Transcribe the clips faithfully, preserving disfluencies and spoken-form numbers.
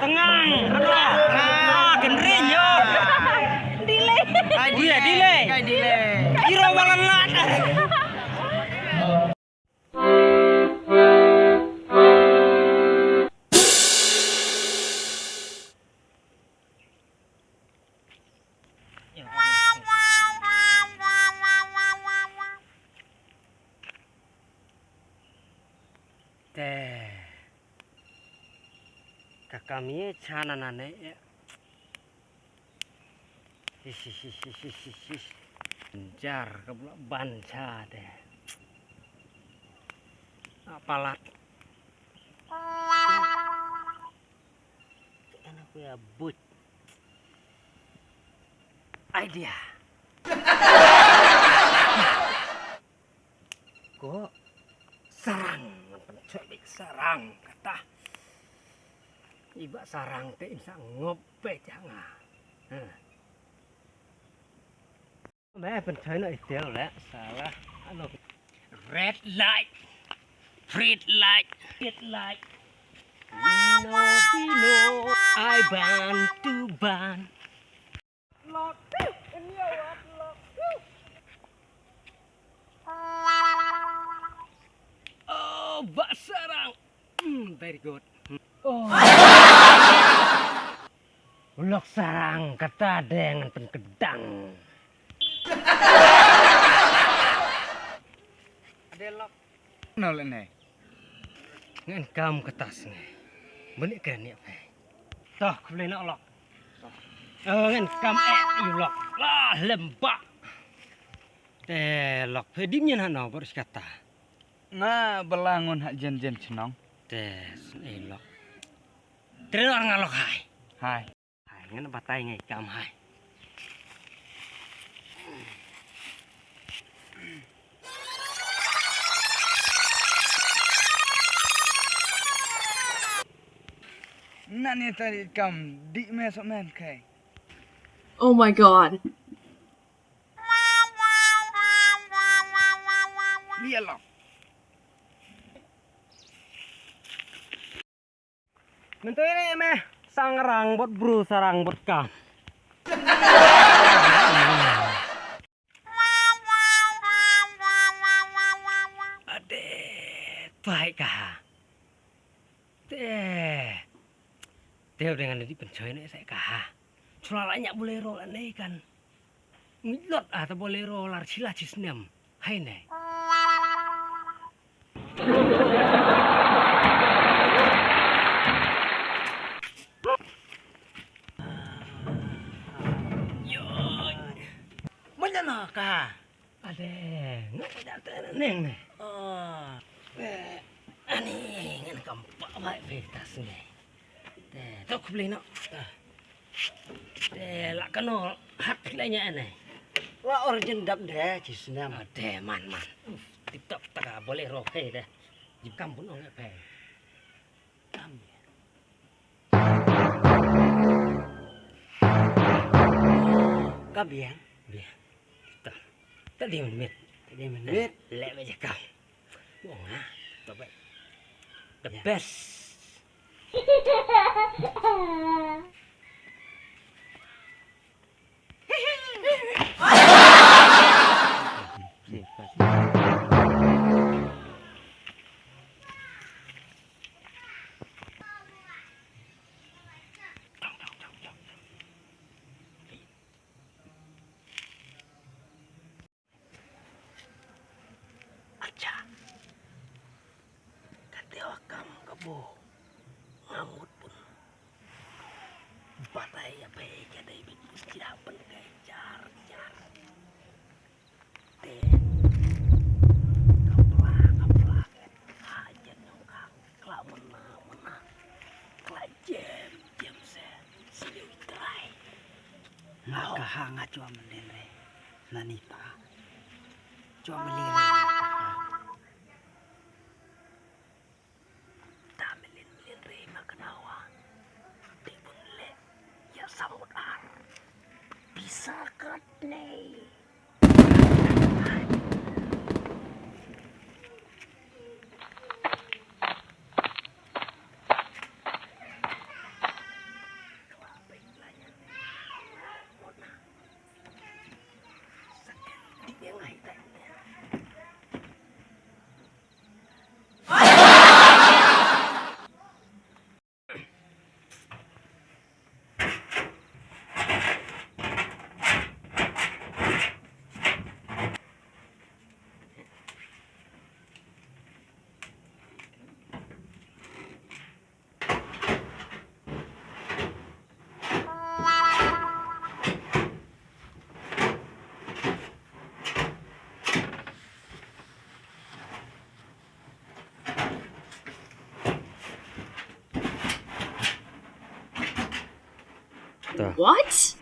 Tengang. Ah, kynreng, yo. Delay. Ai, delay. Ai, delay. Iro balan lat. Te. Ka kam ïa cha na na ne. Ish, ish, ish, ish, ish, ish, ish. Jar ka bla ban cha te. Ah, palat. Ka na ku ïa but. Idea. Ko sarang, ngan pynchoi beit sarang kata. Iba sarang te in sa ngop beit ïa nga. Huh. Me pynchoi noh ite le sala. Ano. Red light. Red light. Red light. No, no, I want to ban. Lock. In your what lock. Oh, ba sarang. Hmm, very good. Hmm. Oh. Lok sarang kata deng pynkedang. Ade lok. No le ne. Ngan kam kata sngi. Bani kren ïa phi. Toh, khublei noh lok. Eh, ngan kam eh ïa u lok. Lah, lem ba. Te lok, phi dip ñian hano baroh shi katta. Nga ba la ngun ha jen jen chnong. Te, sngi lok. Te noh nga lok hai. Hai. Hai, ngan batai ngai kam hai. Nane tari kam di me so men kai. Oh my God. Lia lok. Mentoi ne me sangrang bot bru sarang bot kam. Ade, bai ka. Te. Te u dengan di pynchoi ne sa ka. Chula la nya bolero la ne kan. Ngi lot ah ta bolero lar chila chi snem. Hai ne. Mana na ka? Ade, ngan ka jaka neng ne. Ah. Eh, ani ngan kam pa bai pe tas ne. Te, tok beli no. Te, la kano hat pila nya ne. Wa origin dap de, chi snam. Ade, man, man. Uf, tip top taka bolero he de. Jib kam pun ong pe. Kam biang. Kam biang. Biang. Ta, ta di mynmiet. Ta di mynmiet. Leh ba jakam. Wong ha. Ta ba. The best. Acha. Ka dei wa kam ka bor. Nga mut bun. Batai ïa phi ka dei bit bun, jia pynkai jar jar. Te. Ka pla, ka pla, ka jan yong ka. Kla mana mana. Kla jem jem se. Sñiuh trai. Nga ka ha nga chwa mlien re. Nani ta. Chwa mlien re. Ta mlien mlien re ma knawa. Te bun le. Ïa samut ar. Pisa kat ne. Ta. What?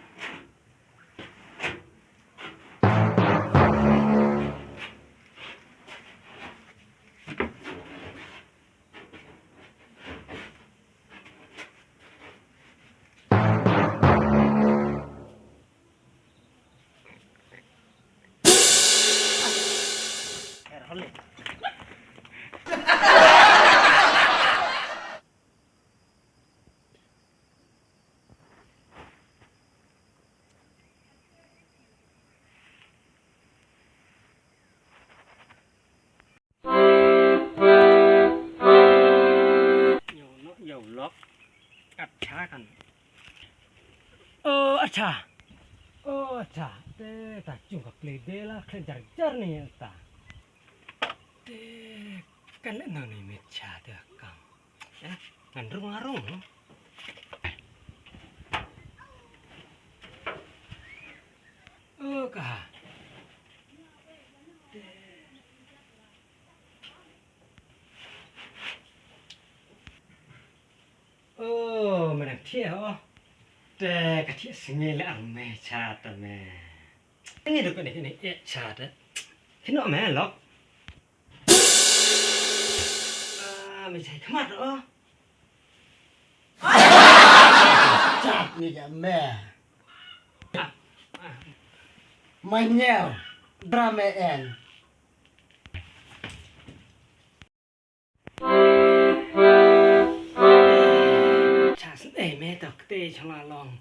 Yow noh, yow lok. Acha kan. Oh, acha. Oh, acha. Te ta chung ka play de la khle jar jar ni ta. Te kan le no ni me cha te kam. Ya, ngan rung la rung. Oh, ka. Oh, me dang thiah oh. Te ka thiah sngi le ar me cha ta me. Ngi duk kane kane eh cha ta. Kino me lok. Ah, me chai khmat oh. Chat ni ka me. Ma nyeo. Dra me en. Chas ei me to kte chong la long.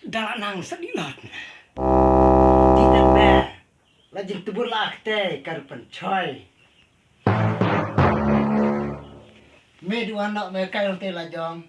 Da nang sa di lot. Ti te me. La jing tubur la kte kar pen choi. Me duan nok me kai te la jong.